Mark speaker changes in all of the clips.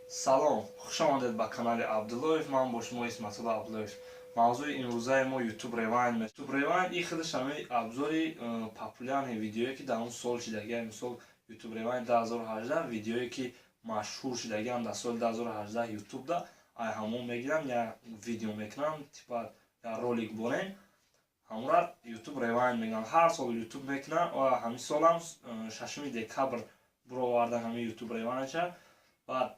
Speaker 1: Салом, хуш омадед ба канали Абдуллоев. Ман бо шумо Исматулло Абдуллоев. Мавзӯи имрӯзаи мо YouTube Rewind. YouTube Rewind и худаш ҳамаи абзори популярный видеое, ки дар он сол шидагия. Мисол, YouTube Rewind 2018, видеое, ки машҳур шидагиам дар соли 2018 YouTube-да, ай ҳамон мегирам, я видео мекунам, типа я ролик борем, ҳамонра YouTube Rewind мегӯям. Ҳар сол YouTube мекунам ва ҳамин солам 6 декабр буровардан ҳамин YouTube Rewind-ша. Баъд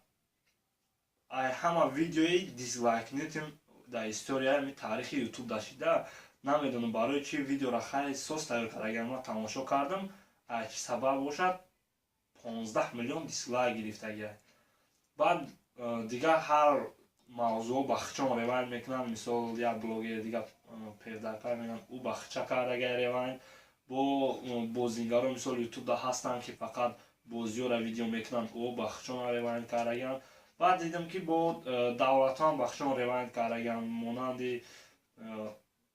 Speaker 1: ай ҳама видеои дизлайкнитим дар историяи таърихи Ютуб дашида. Намедонам, барои чи видеора хай сос тайёр кардагиам. Ман тамошо кардам, ай чӣ сабаб бошад, 15 миллион дизлайк гирифтагия. Баъд дигар ҳар мавзӯъ ба хичон rewind мекунам. Мисол, як блогери дига, PewDiePie мегӯянд, ӯ ба хича кардагия rewind. Бо бозингаро, мисол, Ютубда ҳастанд, ки фақат бозиёра видео мекунанд, ӯ ба хичон rewind кардагианд. Баъд дидам, ки бо давлатҳоам ба хичон rewind кардагианд, монанди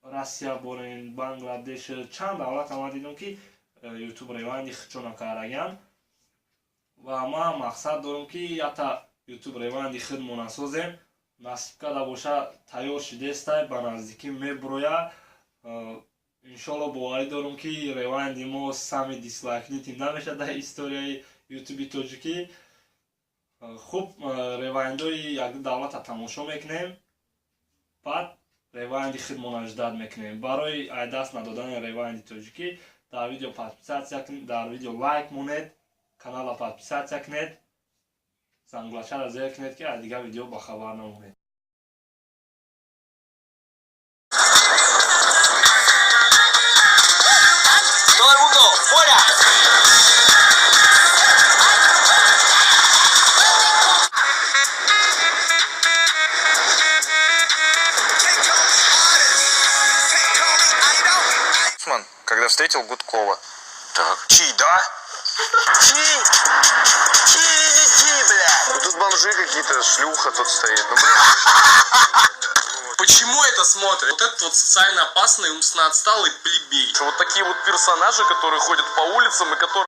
Speaker 1: Россия борен, Бангладеш, чанд давлат ама дидам, ки Ютуб rewind и хичона кардагианд. Ва ман мақсад дорам, ки ята Ютуб rewind и худмона созем. Насиб карда боша, тайёр шидестай, ба наздикӣ мебуроя, иншолло. Боварӣ дорам, ки rewind и мо самый дизлайкнутый намешад дар историяи Ютуби тоҷикӣ. Хуб, rewind ои якду давлата тамошо мекунем, баъд rewind и худмона ждать мекунем. Барои айдаст надодани rewind и тоҷикӣ дар видео подписаться, дар видео лайк монед, канала подписаться кунед, зангулачаро зер кунед, ки аз дигар видео бахабар намонед.
Speaker 2: ¡Todo el mundo, fuera!
Speaker 3: Усман, когда встретил Гудкова.
Speaker 2: Так. Чи, да? Чи! Чи, чи, бля!
Speaker 3: Ну, тут бомжи какие-то, шлюха тут стоит. Ну, блин.
Speaker 4: Почему это смотрят? Вот этот вот социально опасный, умственно отсталый плебей.
Speaker 5: Вот такие вот персонажи, которые ходят по улицам и которые